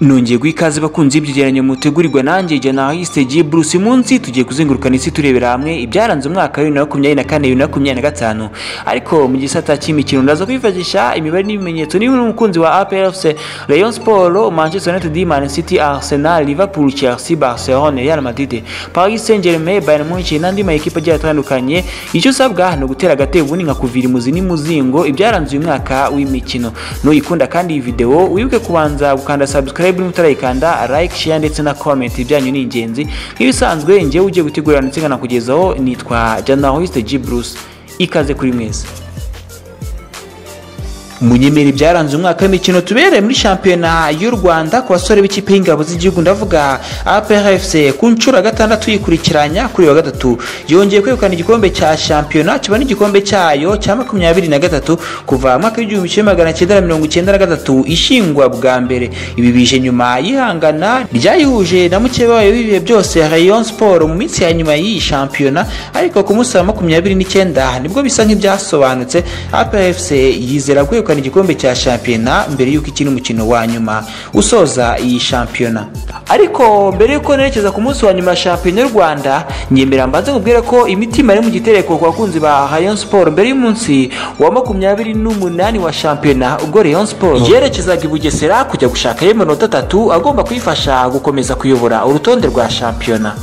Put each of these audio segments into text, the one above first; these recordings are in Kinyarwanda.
Nongeye guha ikaze bakunzi y'ibyegeranyo mutegurirwa nanjye Journaliste G Bruce. Munsi tugiye kuzengurukana isi turebera hamwe ibyaranze umwaka wa 2024 2025, ariko mu gisata cy'imikino ndaza kwifashisha imibare n'ibimenyetso. Niba uri umukunzi wa APR FC, Rayon Sport, Manchester United, Man City, Arsenal, Liverpool, Chelsea, Barcelona, Real Madrid, Paris Saint-Germain, Bayern Munich n'andi ma ekipe agiye atandukanye, icyo usabwa ni ugutera agatebo ubundi nkakuvira imuzi n'imuzingo ibyaranze uyu mwaka w'imikino. Nuyikunda kandi iyi video wibuke kubanza gukanda subscribe mutarayikanda, like, share ndetse na comment, ibyanyu ni ingenzi. Nk'ibisanzwe njyewe ugiye gutegurira ndetse nkanakugezaho nitwa Journaliste G Bruce. Ikaze kuri mwese. Munyemeri byaranze umwaka w'imikino tubereye muri shampiyona y'u Rwanda ku basore b'ikipe y'ingabo z'igihugu, ndavuga APR FC, ku nshuro ya gatandatu yikurikiranya kuri wa gatatu yongeye kwegukana igikombe cya shampiyona, kiba n'igikombe cyayo cya 23 kuva mu mwaka w'1993 ishingwa bwa mbere. Ibi bije nyuma y'ihangana ryayihuje na mukeba wayo w'ibihe byose Rayon Sport mu minsi ya nyuma y'iyi shampiyona, ariko ku munsi wa 29 nibwo bisa nk'ibyasobanutse, APR FC yizera kwegukana igikombe cya shampiyona mbere y'uko ikina umukino wa nyuma usoza iyi shampiyona. Ariko mbere y'uko nerekeza ku munsi wa nyuma wa shampiyona y'u Rwanda, nyemera mbanze nkubwire ko imitima iri mu gitereko ku bakunzi ba Rayon Sport mbere y'umunsi wa 28 wa shampiyona, ubwo Rayon Sport yerekezaga i Bugesera kujya gushakayo amanota 3 agomba kuyifasha gukomeza kuyobora urutonde rwa shampiyona.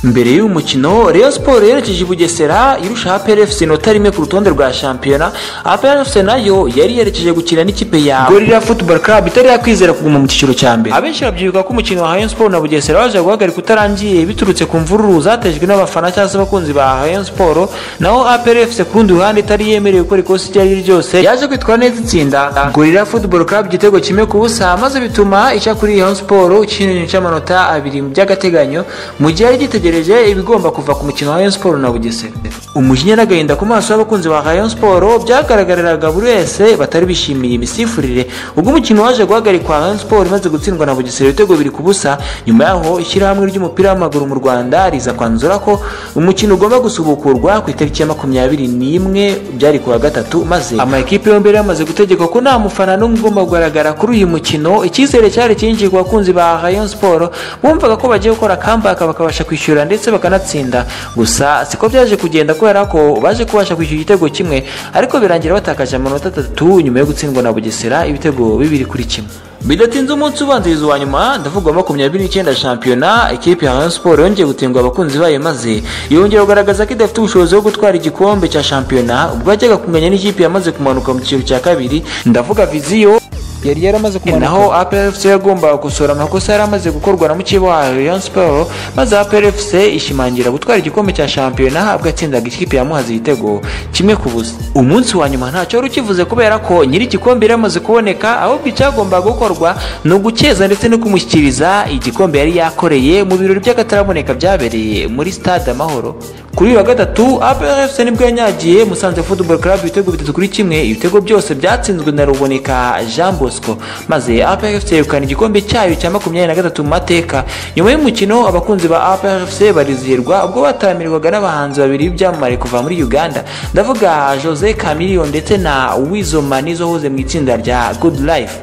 Mbere y'uyu mukino Rayon Sport yerekeje i Bugesera irusha APR FC inota rimwe ku rutonde rwa shampiyona. APR FC nayo yari yerekeje gukina n'ikipe ya Gorilla Football Club itari yakwizera kuguma mu cyiciro cya mbere. Abenshi babyibuka ko umukino wa Rayon Sport na Bugesera waje guhagarika utarangiye biturutse ku mvururu zatejwe n'abafana cyangwa se abakunzi ba Rayon Sport, naho APR FC ku rundi ruhande itari yemerewe gukora ikosa iryo ari ryo ryose yaje kwitwara neza itsinda Gorilla Football Club igitego 1-0, maze bituma ica kuri Rayon Sport ikinyuranyo cy'amanota 2 by'agateganyo mu gihe yari gitegereje ibigomba kuva ku mukino wa Rayon Sport na Bugesera. Umujinya n'agahinda ku maso y'abakunzi ba Rayon Sport byagaragariraga buri wese batari bishimiye imisifurire ubwo umukino waje guhagarikwa Rayon Sport imaze gutsindwa na Bugesera ibitego 2-0. Nyuma yaho ishyirahamwe ry'umupira w'amaguru mu Rwanda riza kwanzura ko umukino ugomba gusubukurwa ku itariki ya 21 byari kuwa gatatu, maze ama ekipe yombi yamaze gutegekwa ko nta mufana n'umwe ugomba kugaragara kuri uyu mukino. Icyizere cyari cyinshi ku bakunzi ba Rayon Sport, bumvaga ko bagiye gukora comeback bakabasha kwishyura ndetse bakanatsinda, gusa siko byaje kugenda kubera ko baje kubasha kwishyura igitego kimwe, ariko birangira batakaje amanota 3 nyuma yo gutsindwa na Bugesera ibitego 2-1. Bidatinze umunsi ubanziriza uwa nyuma, ndavuga 29 shampiyona, ikipe ya Rayon Sport yongeye gutengwa abakunzi bayo maze yongera kugaragaza ko idafite ubushobozi bwo gutwara igikombe cya shampiyona ubwo yajyaga kunganya n'ikipe yamaze kumanuka mu cyiciro cya kabiri, ndavuga Viziyo yari yaramaze kumanuka. Naho APR FC yagombaga gukosora amakosa yari amaze gukorwa na mukeba wa Rayon Sport, maze APR FC ishimangira gutwara igikombe cya shampiyona ubwo yatsindaga ikipe ya Muhazi igitego 1-0. Umunsi wa nyuma ntacyo wari ukivuze kubera ko nyiri igikombe yari amaze kuboneka, ahubwo icyagombaga gukorwa ni ugukeza ndetse no kumushyikiriza igikombe yari yakoreye mu birori by'akataraboneka byabereye muri Stade Amahoro. Kuri uyu wa gatatu APR FC nibwo yanyagiye Musanze Football Club ibitego 3-1, ibitego byose byatsinzwe na Ruboneka Jean Bosco, maze APR FC yegukana igikombe cyayo cya 23 mu mateka. Nyuma y'umukino abakunzi ba APR FC barizihirwa ubwo batamirirwaga n'abahanzi babiri b'ibyamamare kuva muri Uganda, ndavuga Jose Chameleone ndetse na Weasel Manizo wahoze mu itsinda rya Good Life.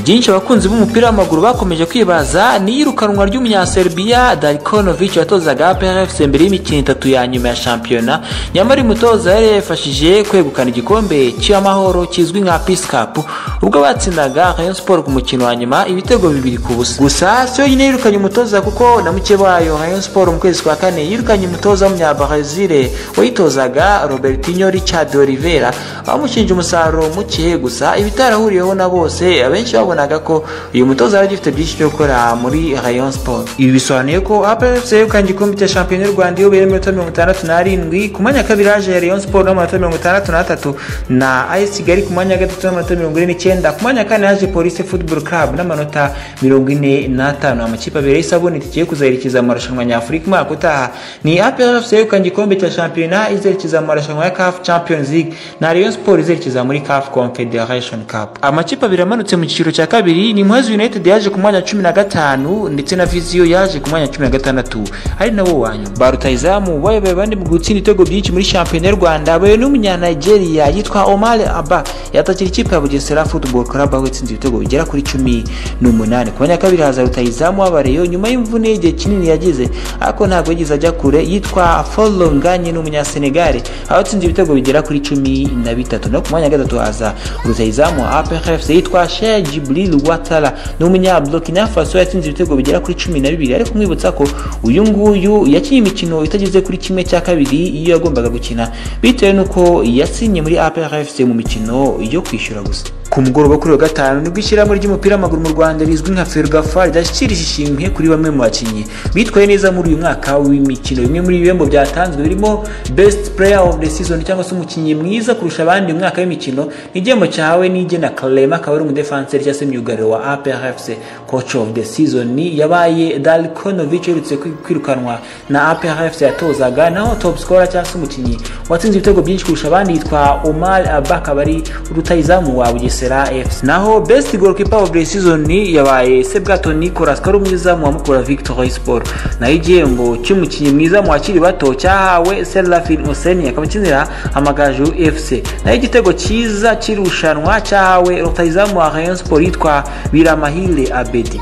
Byinshi abakunzi b'umupira w'amaguru bakomeje kwibaza ni iyirukanwa ry'umunyaserbiya Darkonovic watozaga APR FC mbere y'imikino 3 ya nyuma ya shampiyona, nyamara umutoza yari yafashije kwegukana igikombe cy'amahoro kizwi nka Peace Cup ubwo batsindaga Rayon Sport ku mukino wa nyuma ibitego 2-0. Gusa si yonyine yirukanye umutoza kuko na mukeba wayo Rayon Sport mu kwezi kwa kane yirukanye umutoza w'umunyabrazil wayitozaga Robertinho Richard Oliveira, bamushinje umusaruro muke, gusa ibitarahuriyeho na bose abenshi babonaga ko uyu mutoza yari agifite byinshi byo gukora muri Rayon Sport. Ibi bisobanuye ko APR FC yegukanye igikombe cya shampiyona y'u Rwanda iyoboye n'iminota 67, ku mwanya wa kabiri haje Rayon Sport n'amanota 63 na AS Kigali ku mwanya wa gatatu n'amanota 49, ku mwanya wa kane haje Police Football Club n'amanota 45. Amakipe abiri y'isabune tugiye kuzayerekeza mu marushanwa nyafurika umwaka utaha ni APR FC yegukanye igikombe cya shampiyona izerekeza mu marushanwa ya CAF Champions League na Rayon Sport izerekeza muri CAF Confederation Cup. Amakipe abiri amanutse mu cyiciro cyiciro cya kabiri ni Muhazi United yaje ku mwanya wa 15 ndetse na Vision yaje ku mwanya wa 16 ari nawo wa nyuma. Ba rutahizamu bayoboye abandi mu gutsinda ibitego byinshi muri shampiyona y'u Rwanda bayobowe n'umunya-Nigeria yitwa Omar Abba, yatakira ikipe ya Bugesera Football Club aho yatsinze ibitego bigera kuri 18. Ku mwanya wa kabiri haza rutahizamu w'Abareyo nyuma y'imvune y'igihe kinini yagize ariko ntabwo yigeze ajya kure, yitwa Folonganye n'umunya-Senegal aho yatsinze ibitego bigera kuri 13. No ku mwanya wa gatatu haza rutahizamu wa APR FC yitwa Cheikh Djibril Ouattara n'umunya Burkina Faso yatsinze ibitego bigera kuri 12, ariko mwibutsa ko uyu nguyu yakinnye imikino itageze kuri 1/2 iyo yagombaga gukina bitewe n'uko yasinye muri APR FC mu mikino yo kwishyura gusa. Ku mugoroba kuri wa gatanu nibwo ishyirahamwe ry'umupira w'amaguru mu Rwanda rizwi nka Ferwafa ryashyikirije ishimwe kuri bamwe mu bakinnyi bitwaye neza muri uyu mwaka w'imikino. Bimwe muri ibihembo byatanzwe birimo Best Player of the Season cyangwa se umukinnyi mwiza kurusha abandi mu mwaka w'imikino, igihembo cyahawe Niyigena Clement akaba ari umudefanseri cyangwa se myugariro wa APR FC. Coach of the Season yabaye Darkonovic uherutse kwirukanwa na APR FC yatozaga, naho top scorer cyangwa se umukinnyi watsinze ibitego byinshi kurusha abandi yitwa Omar Abba akaba ari rutahizamu wa Bugesera FC. Naho best goalkeeper of the season yabaye Sebwato Nicolas kari umwizamu wa Mukura Victory Sport. Naho igihembo cy'umukinnyi mwiza mu bakiri bato cyahawe Serafin Oseni akaba akinira Amagaju FC. Naho igitego cyiza cy'irushanwa cyahawe rutahizamu wa Rayon Sport yitwa Biramahire Abedi.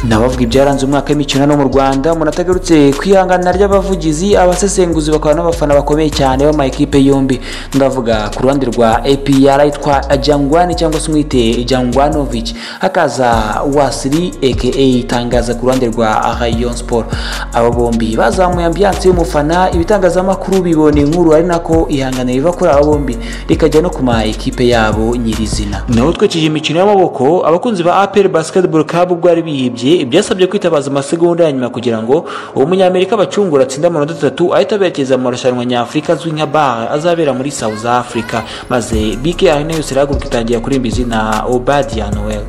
Nabavuga ibyaranze umwaka w'imikino hano mu Rwanda, umuntu atagarutse kwihangana ry'abavugizi, abasesenguzi bakaba n'abafana bakomeye cyane b'ama ekipe yombi. Ndavuga ku ruhande rwa APR yitwa Jangwani cyangwa se umwite Jangwanovic, hakaza Wasiri aka Tangaza ku ruhande rwa Rayon Sport. Aba bombi bazamuye ambiance y'umufana, ibitangazamakuru bibona inkuru ari nako ihangana riva kuri aba bombi rikajya no ku ma ekipe yabo nyirizina. Naho twekeje imikino y'amaboko, abakunzi ba APR Basketball Club ubwo ari bihibye byasabye kwitabaza amasegonda ya nyuma kugira ngo uwo munyamerika bacungura atsinda amanota 3 ahita berekeza mu marushanwa nyafurika azwi nka BAR azabera muri South Africa, maze BK Arena yose irahaguruka itangira kuririmba izina Obadia Noel.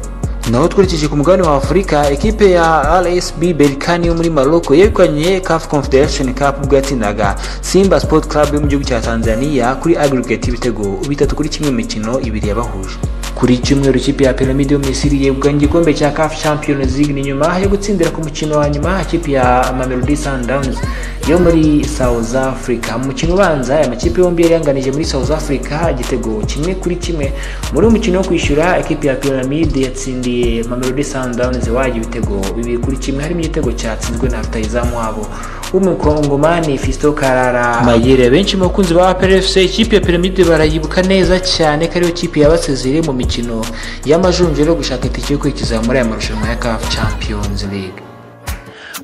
Naho twerekeje ku mugabane wa Afurika, ekipe ya RSB Berkane yo muri Morocco yegukanye CAF Confederation Cup ubwo yatsindaga Simba Sport Club yo mu gihugu cya Tanzania kuri aggregate ibitego 3-1 mu mikino 2 yabahuje. Kuri cyumweru ikipe ya Pyramide yo Misiri yegukanye igikombe cya CAF Champions League ni nyuma yo gutsindira ku mukino wa nyuma ikipe ya Mamelodi Sundowns yo muri South Africa. Mu mukino ubanza aya makipe yombi yari yanganije muri South Africa igitego 1-1. Muri umukino wo kwishyura ikipe ya Pyramide yatsindiye Mamelodi Sundowns waje ibitego 2-1, harimo igitego cyatsinzwe na rutahizamu wabo w'umukongomani Fiston Karara Mayere. Benshi mu bakunzi ba APR FC ikipe ya Pyramide barayibuka neza cyane ko ariyo kipe yabasezereye mu mikino y'amajonjoro yo gushaka itike yo kwerekeza muri aya marushanwa ya CAF Champions League.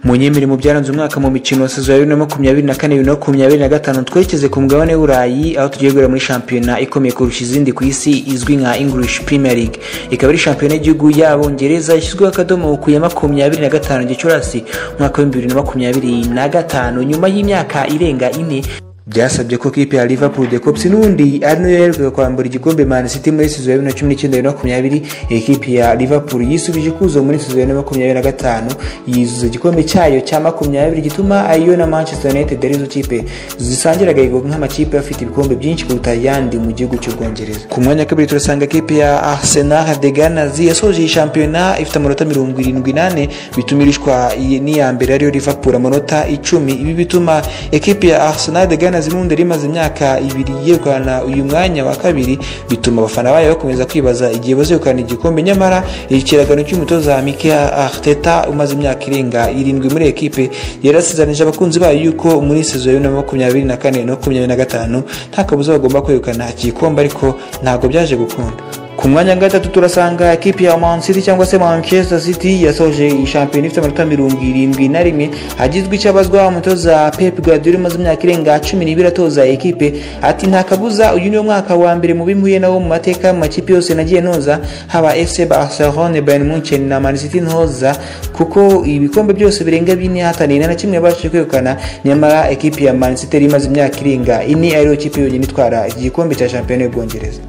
Mu nyemerere byaranze umwaka mu mikino saison ya 2024 2025 twerekeze ku mugabane w'Uburayi aho tugiye guhera muri shampiyona ikomeye kurusha izindi ku isi izwi nka English Premier League, ikaba ari shampiyona y'igihugu y'Abongereza yashyizweho akadomo ku ya 25 Gicurasi umwaka wa 2025 nyuma y'imyaka irenga 4. Byasabye ko kipe ya Liverpool de Cops n'undi ari nayo yaherukaga kwambura igikombe Man City muri season ya 2019-2020, ekipe ya Liverpool yisubije kuzo muri season ya 2025 yizuza igikombe cyayo cya 20 gituma ayo na Manchester United arizo kipe zisangiraga nk'amakipe afite ibikombe byinshi kuruta ayandi mu gihugu cy'Ubwongereza. Ku mwanya wa kabiri turasanga kipe ya Arsenal de Gunners yasoje iyi shampiyona ifite amanota 74 bitumirishwa n'iya mbere ariyo Liverpool amanota 10. Ibi bituma ekipe ya Arsenal de Gunners n'undi rimaze imyaka 2 yegukana uyu mwanya wa kabiri, bituma abafana bayo bakomeza kwibaza igihe bazegukana igikombe. Nyamara ikiragano cy'umutoza Mikel Arteta umaze imyaka irenga 7 muri ekipe yarasezeranyije abakunzi bayo yuko muri season ya 2024 2025 nta kabuza bagomba kwegukana igikombe, ariko ntabwo byaje gukunda. Ku mwanya wa gatatu turasanga ekipe ya Man City cyangwa se Manchester City yasoje iyi shampiyona ifite amanota 71, hagizwe icyabazwa umutoza Pep Guardiola umaze imyaka irenga 12 atoza ekipe ati nta kabuza uyu niwo mwaka wa mbere mubi mpuye nawo mu mateka mu makipe yose nagiye ntoza, haba FC Barcelona, Bayern Munchen na Man City ntoza, kuko ibikombe byose birenga 4 hataniye na kimwe yabashije kwegukana. Nyamara ekipe ya Man City imaze imyaka irenga 4 ariyo kipe yonyine itwara igikombe cya shampiyona y'Ubwongereza.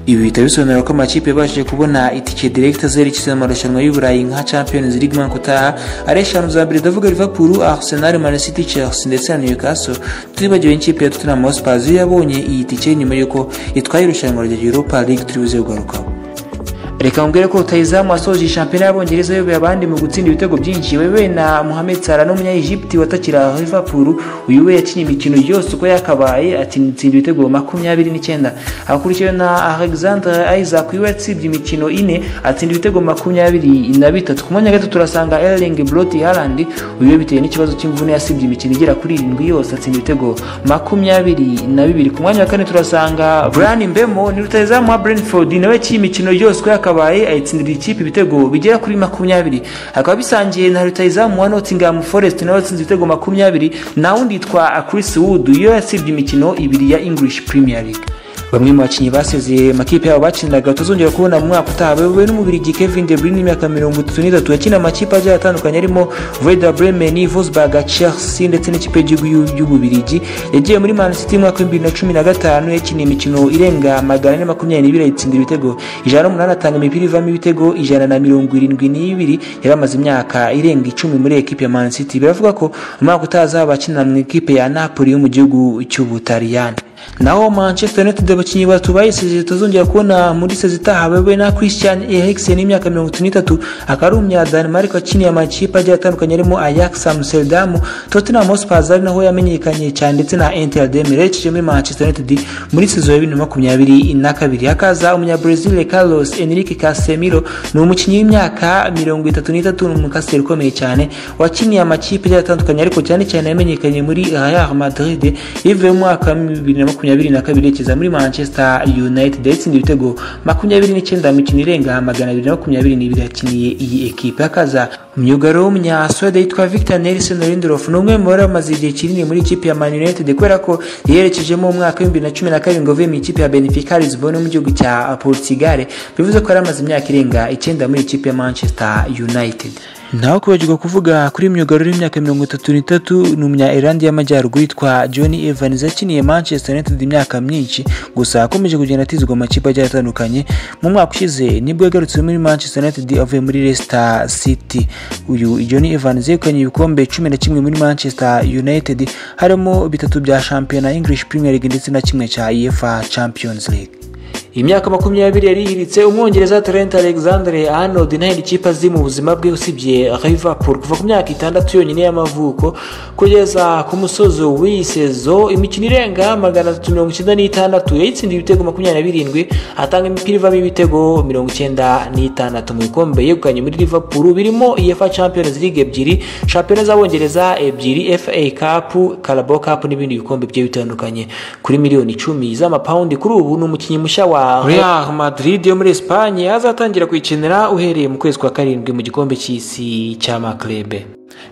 Ibi bihita bisobanura ko amakipe yabashije kubona itike direct zerekeza mu marushanwa y'Uburayi nka Champions League umwaka utaha ari 5 za mbere, ndavuga Liverpool, Arsenal, Man City, Chelsea ndetse na Newcastle. Tutibagiwe n'ikipe ya Tottenham Hotspur yabonye iyi tike nyuma y'uko itwaye irushanwa rya Europa League turi buze kugarukaho. Reka mbwire ko rutahizamu wasoje shampiyona y'Abongereza ayoboye abandi mu gutsinda ibitego byinshi wewe na Mohamed Salah n'umunya-Egypt watakira Liverpool. Uyu we yakinnye imikino yose uko yakabaye atsinda ibitego 29, akurikiwe na Alexander Isak we yatsibye imikino 4 atsinda ibitego 23. Ku mwanya wa gatatu turasanga Erling Braut Haaland, uyu we bitewe n'ikibazo cy'imvune yasibye imikino igera kuri 7 yose atsinda ibitego 22. Ku mwanya wa kane turasanga Bryan Mbeumo ni rutahizamu wa Brentford, nawe yakinnye imikino yose uko yakabaye ayitsindira ikipe ibitego bigera kuri 20, akaba bisangiye na rutahizamu wa Nottingham Forest nawe yatsinze ibitego 20, na wundi yitwa Chris Wood iyo yasibye imikino 2 ya English Premier League. Bamwe mu bakinnyi basezeye amakipe yabo bakiniraga tuzongera kubona mu mwaka utaha wewe n'Umubirigi Kevin De Bruyne imyaka 33 yakina amakipe agiye atandukanye arimo Werder Bremen, Wolfsburg, Chelsea ndetse n'ikipe y'igihugu y'Ububirigi. Yagiye muri Man City mu mwaka wa 2015 yakiniye imikino irenga 422 ayitsindira ibitego 108, atanga imipira ivamo ibitego 172. Yari amaze imyaka irenga 10 muri ekipe ya Man City. Biravuga ko umwaka utaha azaba akina mu ikipe ya Napoli yo mu gihugu cy'Ubutaliyani. Naho Manchester United abakinnyi batatu bayisezeye tuzongera kubona muri sezi itaha wewe na Christian Eriksen imyaka 33, akaba ari umunya Denmark wakiniye amakipe agiye atandukanye arimo Ajax Amsterdam, Tottenham Hotspur ari naho yamenyekanye cyane ndetse na Inter de Milan. Yerekeje muri Manchester United muri sezo ya 2022. Hakaza umunya Brazil Carlos Henrique Casemiro, ni umukinnyi w'imyaka 33, ni umukaseri ukomeye cyane wakiniye amakipe agiye atandukanye ariko cyane cyane yamenyekanye muri Real Madrid. Yivuye mu mwaka wa 2022 yerekeza muri Manchester United yatsinze ibitego 29 mu mikino irenga 222 yakiniye iyi ekipe. Hakaza umyugariro w'umunya Sweden yitwa Victor Nilsson Lindelof, ni umwe mu bari bamaze igihe kinini muri ikipe ya Man United kubera ko yerekejemo mu mwaka wa 2017 avuye mu ikipe ya Benfica Lisbon mu gihugu cya Portugal, bivuze ko yari amaze imyaka irenga 9 muri ikipe ya Manchester United. Naho kwibagirwa kuvuga kuri myugariro w'imyaka 33 ni umunya Ireland y'Amajyaruguru yitwa Johnny Evans, yakiniye Manchester United imyaka myinshi gusa akomeje kugenda atizwa amakipe agiye atandukanye. Mu mwaka ushize nibwo yagarutse muri Manchester United avuye muri Leicester City. Uyu Johnny Evans yegukanye ibikombe 11 muri Manchester United, harimo 3 bya shampiyona English Premier League ndetse na kimwe cya UEFA Champions League. Imyaka 20 yarihiritse Umwongereza Trent Alexander-Arnold nta yindi kipe azi mu buzima bwe usibye Liverpool. Kuva ku myaka 6 yonyine y'amavuko kugeza ku musozo w'iyi sezo imikino irenga 396 yayitsindiye ibitego 27, atanga imipira ivamo ibitego 96 mu bikombe yegukanye muri Liverpool birimo UEFA Champions League 2, shampiyona z'Abongereza 2, FA Cup, Carabao Cup n'ibindi bikombe bigiye bitandukanye. Kuri miliyoni 10 z'amapawundi kuri ubu ni umukinnyi mushya wa Real Madrid yo muri Espagne azatangira kuyikinira uhereye mu kwezi kwa 7 mu gikombe cy'isi cy'amaklebe.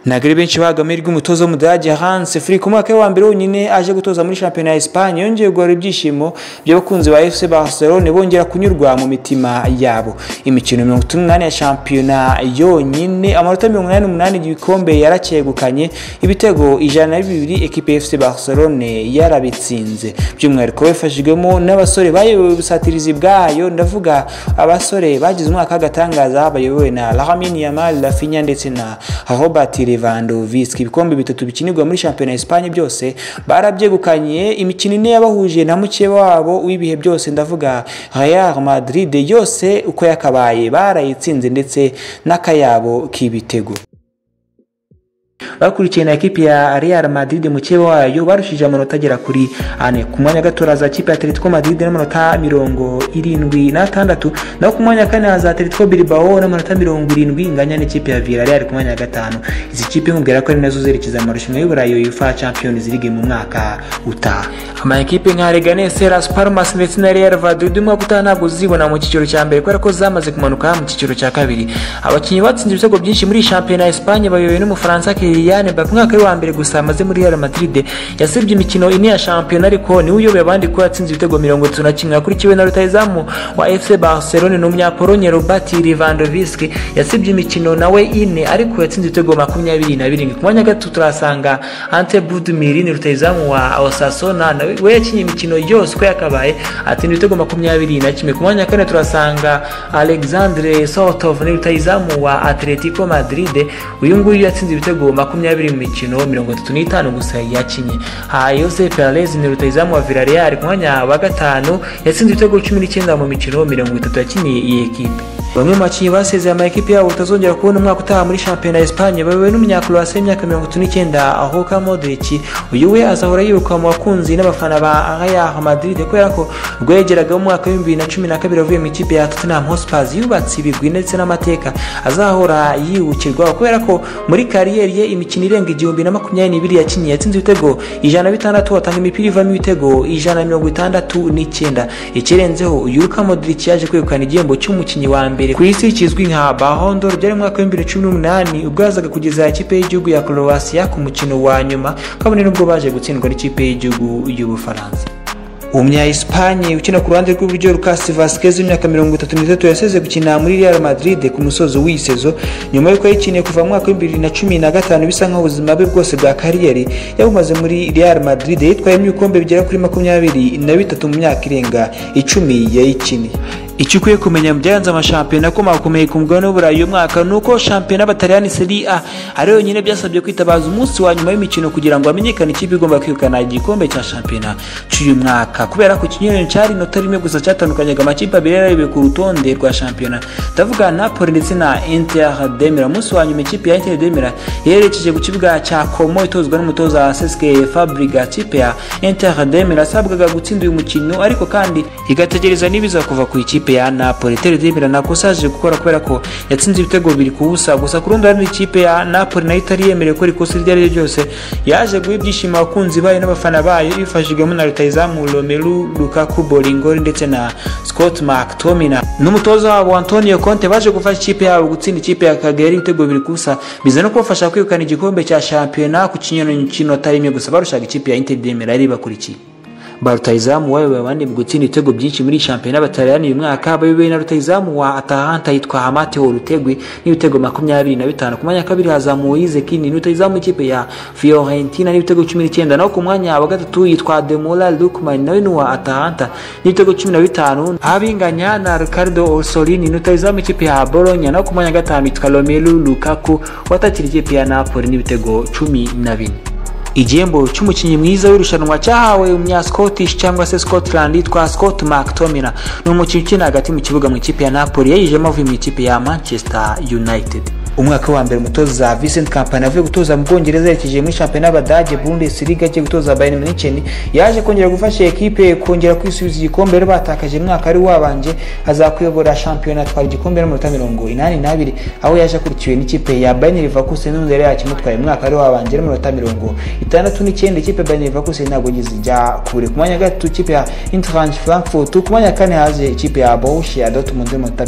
Nagere benshi bagamijwe umutozo w'Umudage Hans Flick umwaka wa mbere wonyine aje gutoza muri shampiyona ya Espagne yongeye guhara ibyishimo by'abakunzi ba FC Barcelone bongera kunyurwa mu mitima yabo. Imikino 38 ya shampiyona yonyine, amanota 88 igikombe yaracyegukanye, ibitego 102 ekipe ya FC Barcelone yarabitsinze. By'umwihariko bafashijwemo n'abasore bayobowe ubusatirizi bwayo, ndavuga abasore bagize umwaka w'agatangaza bayobowe na Lamine Yamal, Rafinha ndetse na Robert Lewandowski. Ibikombe 3 bikinirwa muri shampiyona ya Espagne byose barabyegukanye. Imikino 4 yabahuje na mukeba wabo w'ibihe byose ndavuga Real Madrid yose uko yakabaye barayitsinze ndetse n'akayabo k'ibitego. Bakurikiye na ekipe ya Real Madrid mukeba wayo barushije amanota agera kuri 4. Ku mwanya gato haza ikipe ya Atletico Madrid n'amanota 76, naho ku mwanya kane haza Atletico Bilbao n'amanota 70 inganya n'ikipe ya Villarreal ku mwanya wa 5. Izi kipe nkubwira ko ari nazo zerekeza mu marushanwa y'Uburayi UEFA Champions League mu mwaka utaha. Ama ekipe nka Leganés, Las Palmas ndetse na Real Valladolid umwaka utaha ntabwo zibona mu cyiciro cya mbere kubera ko zamaze kumanuka mu cyiciro cya kabiri. Abakinnyi batsinze ibitego byinshi muri shampiyona ya Espagne bayobowe n'Umufaransa Kylian Mbappé, umwaka wa mbere gusa amaze muri Real Madrid yasibye imikino 4 ya shampiyona ariko niwe uyoboye abandi ko yatsinze ibitego 31, akurikiwe na rutahizamu wa FC Barcelone n'umunyapolonye Robert Lewandowski yasibye imikino nawe 4 ariko yatsinze ibitego 27. Ku mwanya gatatu turasanga Ante Budimir ni rutahizamu wa Osasuna nawe we yakinye imikino yose uko yakabaye atsinda ibitego 21. Ku mwanya kane turasanga Alexandre Sotov ni rutahizamu wa Atletico Madrid, uyu nguyu yatsinze ibitego 20 mu mikino 35 gusa yakinye. Jose Perez ni rutahizamu wa Villarreal ku mwanya wa 5 yatsinze ibitego 19 mu mikino 30 yakiniye iyi ekipe. Bamwe mu bakinnyi basezeye ama ekipe yabo utazongera kubona umwaka utaha muri shampiyona ya Espagne bayobowe n'umunyakroatia w'imyaka 39 Luka Modric. Uyu we azahora yibukwa mu bakunzi n'abafana ba Real Madrid kubera ko rwegeraga mu mwaka wa 2012 avuye mu ikipe ya Tottenham Hotspur yubatse ibigwi ndetse n'amateka azahora yibukirwa kubera ko muri kariyeri ye imikino irenga 1022 yakinnye yatsinze ibitego 106 atanga imipira ivamo ibitego 169. Ikirenzeho uyu Luka Modric yaje kwegukana igihembo cy'umukinnyi wa mbere ku isi kizwi nka Ballon d'Or byari mu mwaka wa 2018 ubwo yazaga kugeza ikipe y'igihugu ya Croatia ku mukino wa nyuma kabone nubwo baje gutsindwa n'ikipe y'igihugu y'Ubufaransa. Umunya Espagne ukina ku ruhande rw'iburyo Lucas Vazquez w'imyaka 33 yasezeye gukina muri Real Madrid ku musozo w'iyi sezo nyuma y'uko yayikiniye kuva mu mwaka wa 2015 bisa nkaho ubuzima bwe bwose bwa kariyeri yabumaze muri Real Madrid. Yitwayemo ibikombe bigera kuri 23 mu myaka irenga 10 yayikiniye. Icyo ukwiye kumenya mu byaranze amashampiyona akomakomeye ku mugabane w'Uburayi uyu mwaka ni uko shampiyona y'Abataliyani Serie A ari yonyine byasabye kwitabaza umunsi wa nyuma w'imikino kugira ngo hamenyekane ikipe igomba kwegukana igikombe cya shampiyona cy'uyu mwaka, kubera ko ikinyuranyo cyari inota rimwe gusa cyatandukanyaga amakipe abiri yararebeye ku rutonde rwa shampiyona, ndavuga Napoli ndetse na Inter de Milan. Umunsi wa nyuma ikipe ya Inter de Milan yerekeje ku kibuga cya Como itozwa n'umutoza Cesc Fabregas. Ikipe ya Inter de Milan yasabwaga gutsinda uyu mukino ariko kandi igategereza n'ibiza kuva ku ikipe ya Napoli. Inter de Milan nakosa yaje gukora kubera ko yatsinze ibitego 2-0 gusa. Ku rundi ruhande ikipe ya Napoli nayo itari yemerewe gukora ikosa iryo ari ryo ryose yaje guha ibyishimo abakunzi bayo n'abafana bayo ibifashijwemo na rutahizamu Romelu Lukaku Bolingoli ndetse na Scott McTominay n'umutoza wabo Antonio Conte baje gufasha ikipe yabo gutsinda ikipe ya Cagliari ibitego 2-0 biza no kubafasha kwegukana igikombe cya shampiyona ku kinyuranyo cy'inota rimwe gusa barushaga ikipe ya Inter de Milan yari ibakurikiye. Ba rutahizamu wayoboye abandi mu gutsinda ibitego byinshi muri shampiyona y'Abataliyani uyu mwaka bayobowe na rutahizamu wa Atalanta yitwa Matteo Retegui n'ibitego 25. Ku mwanya wa kabiri hazamuwe Moise Kean rutahizamu ikipe ya Fiorentina n'ibitego 19, naho ku mwanya wa gatatu yitwa Demola Lookman nawe ni uwa Atalanta n'ibitego 15, abinganya na Riccardo Orsolini rutahizamu ikipe ya Bologna, naho ku mwanya wa gatanu yitwa Romelu Lukaku watakira ikipe ya Napoli n'ibitego 14. Igihembo cy'umukinnyi mwiza w'irushanwa cyahawe umunya Scottish cyangwa se Scotland yitwa Scott McTominay. Ni umukinnyi ukina hagati mu kibuga mu ikipe ya Napoli yayijemo avuye mu ikipe ya Manchester United. Umwaka wa mbere umutoza Vincent Kompany avuye gutoza mu Bwongereza yerekeje muri shampiyona y'Abadage Bundesliga agiye gutoza Bayern Munich yaje kongera gufasha ekipe kongera kwisubiza igikombe rero batakaje mwaka ari wabanje azakuyobora shampiyona atwara igikombe n'amanota 82 aho yaje akurikiwe n'ikipe ya Bayern Leverkusen n'undi yari yakimutwaye mwaka ari wabanje n'amanota 69. Ikipe ya Bayern Leverkusen ntabwo yigeze ijya kure. Ku mwanya gatatu ikipe ya Eintracht Frankfurt, ku mwanya kane haje ikipe ya Borussia Dortmund n'amanota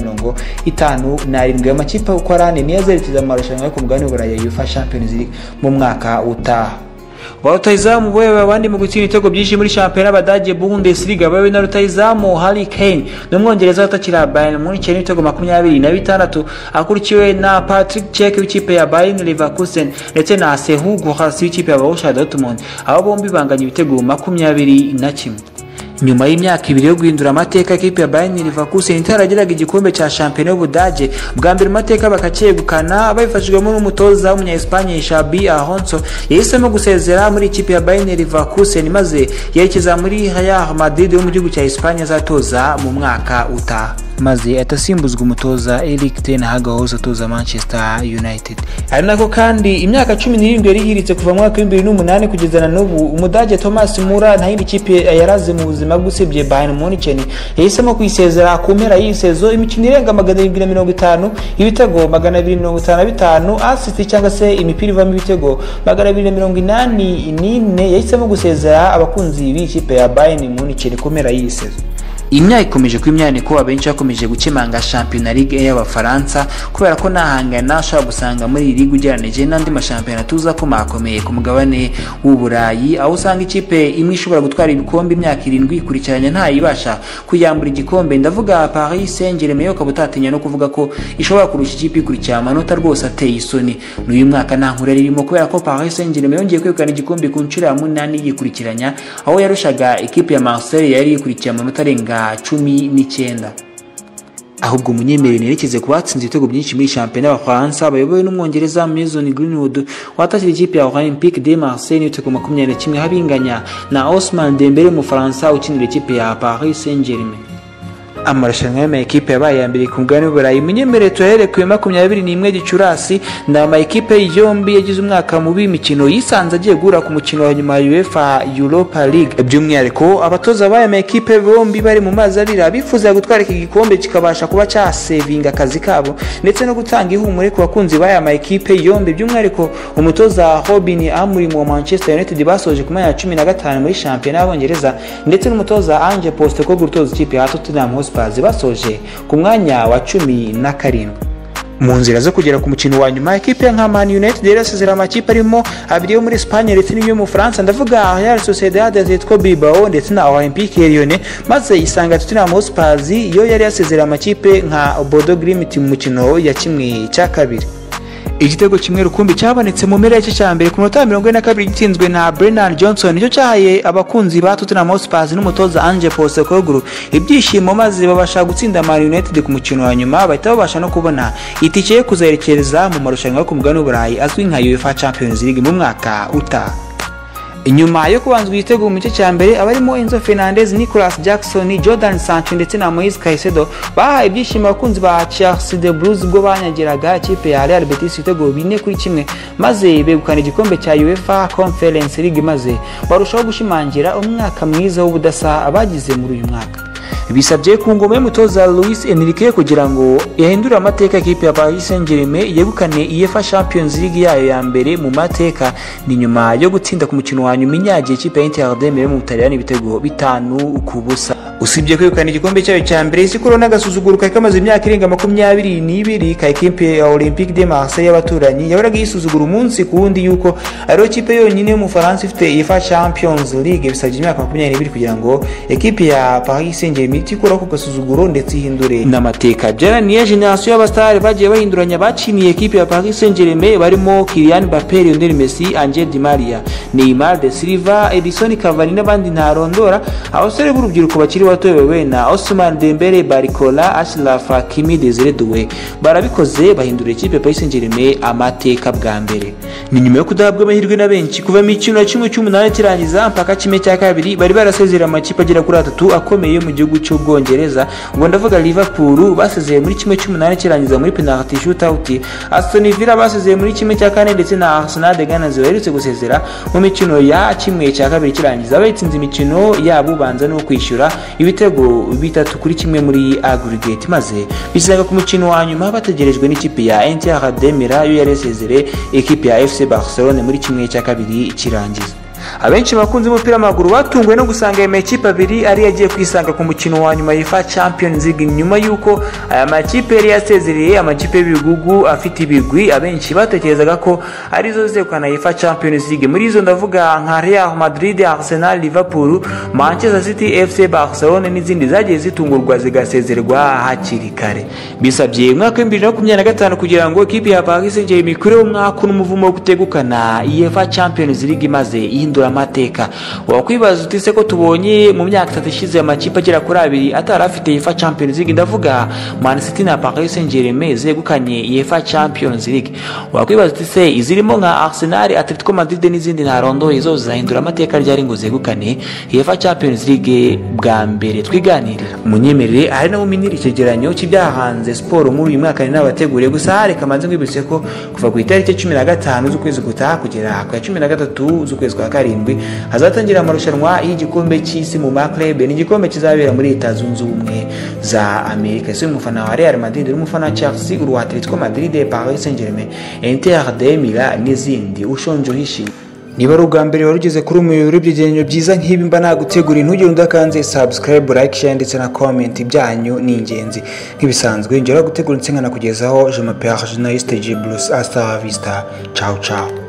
57. Amakipe uko ari ane niyo azerekeza mu marushanwa yo ku mugabane w'Uburayi UEFA Champions League mu mwaka utaha. Ba rutahizamu bayoboye abandi mu gutsinda ibitego byinshi muri shampiyona y'Abadage Bundesliga bayobowe na rutahizamu Harry Kane n'umwongereza watakira Bayern Munich n'ibitego 26, akurikiwe na Patrick Schick w'ikipe ya Bayern Leverkusen ndetse na Serhou Guirassy w'ikipe ya Borussia Dortmund, abo bombi banganya ibitego 21. Nyuma y'imyaka ibiri yo guhindura amateka ikipe ya Bayern Leverkusen itarageraga igikombe cya shampiyona y'Ubudage bwa mbere mu mateka bakacyegukana babifashijwemo n'umutoza w'umunya Espagne Xabi Alonso yahisemo gusezera muri ikipe ya Bayern Leverkusen maze yerekeza muri Real Madrid yo mu gihugu cya Espagne azatoza mu mwaka utaha, maze atasimbuzwa umutoza Erik ten Hag wahoze atoza Manchester United. Ari nako kandi imyaka 17 yari ihiritse kuva mu mwaka wa 2008 kugeza na n'ubu umudage Thomas Müller nta yindi kipe yaraze mu buzima bwe usibye Bayern Munich yahisemo kuyisezera ku mpera y'iyi sezo imikino irenga 750, ibitego 255, assist cyangwa se imipira ivamo ibitego 284. Yahisemo gusezera abakunzi b'ikipe ya Bayern Munich ku mpera y'iyi sezo. Imyaka ikomeje kuba imyaniko abenshi bakomeje gukemanga shampiyona Ligue y'Abafaransa kubera ko nahangana ushobora gusanga muri iyi ligue ugereranije n'andi mashampiyona tuza ko makomeye ku mugabane w'Uburayi, aho usanga ikipe imwe ishobora gutwara ibikombe imyaka 7 ikurikiranya ntayibasha kuyambura igikombe. Ndavuga Paris Saint-Germain, ukaba utatinya no kuvuga ko ishobora kurusha ikipe ikurikira amanota rwose ateye isoni. N'uyu mwaka nta nkuru irimo kubera ko Paris Saint-Germain yongeye kwegukana igikombe ku nshuro ya 8 yikurikiranya, aho yarushaga ikipe ya Marseille yari ikurikiye amanota arenga 19. Ahubwo munyemerere nerekeze ku batsinze ibitego byinshi muri shampiyona y'Abafaransa bayobowe n'Umwongereza Mason Greenwood watakira ikipe ya Olympique de Marseille n'ibitego 21, habinganya na Ousmane Dembele w'Umufaransa ukinira ikipe ya Paris Saint-Germain. Amarushanwa y'amakipe yabaye ya mbere ku mugabane w'Uburayi munyemerere tuyahere 21 Gicurasi. Ni amakipe yombi yagize umwaka mubi imikino yisanze agiye guhura ku mukino wa nyuma wa UEFA Europa League. By'umwihariko abatoza b'aya makipe bombi bari mu mazi abira, bifuza gutwara iki gikombe kikabasha kuba cyasevinga akazi kabo ndetse no gutanga ihumure ku bakunzi b'aya makipe yombi. By'umwihariko umutoza Robin Amorim wa Manchester United basoje ku mwanya wa 15 muri shampiyona y'Abongereza, ndetse n'umutoza Ange Postecoglou utoza ikipe ya Tottenham Hotspur basoje ku mwanya wa 17. Mu nzira zo kugera ku mukino wa nyuma, ekipe nka Man United yarasezera amakipe arimo abiri yo muri Espagne ndetse n'imwe mu Faransa, ndavuga Real Sociedad, Atletico Bilbao ndetse na Olympique Lyon, maze isanga Tottenham Hotspur yo yari yasezera amakipe nka Bodo Glimt mu mukino ya 1/2. Igitego kimwe rukumbi cyabonetse mu mpera y'igice cya mbere ku minota 42 gitsinzwe na Brennan Johnson, nicyo cyahaye abakunzi ba Tottenham Hotspur n'umutoza Ange Postecoglou ibyishimo, maze babasha gutsinda Man United ku mukino wa nyuma, bahita babasha no kubona itike yo kuzerekereza mu marushanwa yo ku mugabane w'Uburayi azwi nka UEFA Champions League mu mwaka utaha. Inyuma yo kubanzwa igitego mu gice cya mbere, abarimo Enzo Fernandez, Nicolas Jackson, Jordan Sancho ndetse na Moise Caicedo bahaye ibyishimo abakunzi ba Chelsea the Blues ubwo banyagiraga ikipe ya Real Betis ibitego 4-1, maze begukana igikombe cya UEFA Conference League, maze barushaho gushimangira umwaka mwiza w'ubudasa abagize muri uyu mwaka. Bisabye ku ngoma y'umutoza Luis Enrique kugira ngo yahindure amateka ekipe ya Paris Saint-Germain yegukane UEFA Champions League yayo ya mbere mu mateka, ni nyuma yo gutsinda ku mukino wa nyuma inyagiye ikipe ya Inter de Milan mu Butaliyani ibitego 5-0. Usibye kwegukana igikombe cyayo cya mbere, isi korona agasuzuguro kari kamaze imyaka irenga 22 ka ekipe ya Olympique de Marseille y'abaturanyi yahoraga yisuzugura umunsi ku wundi yuko ariyo kipe yonyine y'Umufaransa ifite UEFA Champions League. Bisabye imyaka 22 kugira ngo ekipe ya Paris Saint-Germain ikuraho ku gasuzuguro ndetse ihindure n'amateka. Byarananiye generasiyo y'abasitari bagiye bahinduranya bakiniye ekipe ya Paris Saint-Germain barimo Kylian Mbappé, Lionel Messi, Angel Di Maria, Neymar da Silva, Edison Cavani n'abandi ntarondora. Abasore b'urubyiruko bakiri bato bayobowe na Ousmane Dembele, Barcola, Achraf Hakimi, Desire Doué barabikoze bahindura ikipe Paris Saint-Germain amateka bwa mbere. Ni nyuma yo kudahabwa amahirwe na benshi kuva mu mikino ya 1/8 kirangiza mpaka 1/2 bari barasezera amakipe agera kuri 3 akomeye mu gihugu cy'Ubwongereza. Ubwo ndavuga Liverpool basezeye muri 1/8 kirangiza muri penalty shootout, Aston Villa basezeye muri 1/4 ndetse na Arsenal de Gunners baherutse gusezera mu mikino ya 1/2 kirangiza bayitsinze imikino yabo banza no kwishyura ibitego 3-1 muri aggregate, maze bisanga ku mukino wa nyuma bategerejwe n'ikipe ya Inter de Milan yo yaresezere ekipe ya FC Barcelone muri 1/2 kirangiza. Abenshi bakunze umupira w'amaguru batunguwe no gusanga aya makipe abiri ari yagiye kwisanga ku mukino wa nyuma UEFA Champions League, nyuma yuko aya makipe yari yasezereye amakipe y'ibigugu afite ibigwi. Abenshi batekerezaga ko arizo zegukana UEFA Champions League. Muri izo ndavuga nka Real Madrid, Arsenal, Liverpool, Manchester City, FC Barcelone n'izindi zagiye zitungurwa zigasezerwa hakiri kare. Bisabye umwaka wa 2025 kugira ngo ekipe ya Paris Saint-Germain ikureho umwaka n'umuvumo wo kutegukana UEFA Champions League maze ihindura amateka. Wakwibaza uti se ko tubonye mu myaka 3 ishize amakipe agera kuri 2 atari afite UEFA Champions League, ndavuga Man City na Paris Saint-Germain zegukanye UEFA Champions League. Wakwibaza uti se izirimo nka Arsenal, Atletico Madrid n'izindi ntarondoye zo zahindura amateka ryari ngo zegukane UEFA Champions League bwa mbere? Twiganirira munyemerere ari naho miniri icegeranyo cy'ibyahanze siporo muri uyu mwaka n'abateguriye. Gusa reka manze nkwibutse ko kuva ku itariki 15 z'ukwezi gutaha kugera ku ya 13 z'ukwezi kwa karindwi hazatangira amarushanwa y'igikombe cy'isi mu maklebe. Ni igikombe kizabera muri Leta Zunze Ubumwe za Amerika. Ese umufana wa Real Madrid, umufana wa Chelsea, uruwa Atletico Madrid, Paris Saint-Germain, Inter de Milan n'izindi, ushonje uhishiwe. Niba ari ubwa mbere wari ugeze kuri umuyoboro w'ibyegeranyo byiza nk'ibi mba nagutegura, ntugire udakanze subscribe, like, share ndetse na comment byanyu ni ingenzi. Nk'ibisanzwe ngera gutegura insinga nakugezaho. Je m'appelle journaliste G Blues, hasta la vista, ciao ciao.